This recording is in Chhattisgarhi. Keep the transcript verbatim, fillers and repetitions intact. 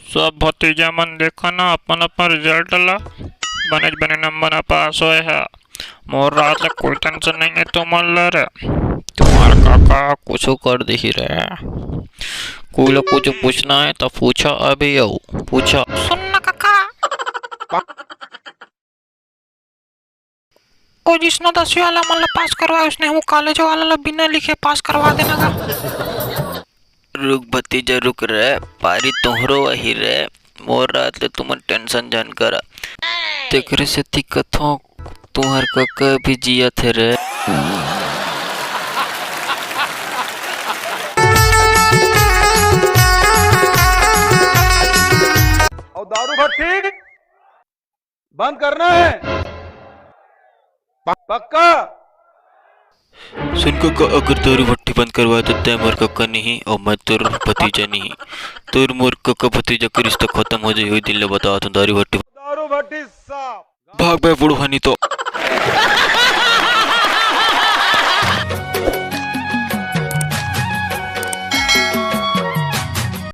सब भतीजा मन देखा ना अपन अपन रिजल्ट ला, बनेच बने नंबर ना पास होए हे। मोर रात ले कोई टेंशन नहीं है तुमन ला रे। तुम्हार काका कुछ कर दिही रे। कोई ला कुछ पूछना है तो पूछा अभी, आओ पूछा। सुन ना काका, ओ जिसना दसवीं वाला मन ला पास करवाए, उसने हमू कॉलेज वाला ला बिना लिखे पास करवा देना गा। रुक भतीजा रुक रे, पारी तोहरो आही रे। मोर रात ले तुमन टेंशन झन करा। तेकरे सेती कथों तुहर कका भी जियत हे रे। अउ दारू भट्टी बंद करना है। प-, पक्का? सुन कका, अगर दारू भट्टी बंद करवाए तो तैं मोर कका नहीं अउ मैं तोर भतीजा नहीं। तोर मोर कका भतीजा के रिश्ता खत्म हो जाही, ओही दिन ले बतात हूँ दारू भट्टी। दारू भट्टी साफ। भाग बे बुढ़वा नहीं तो।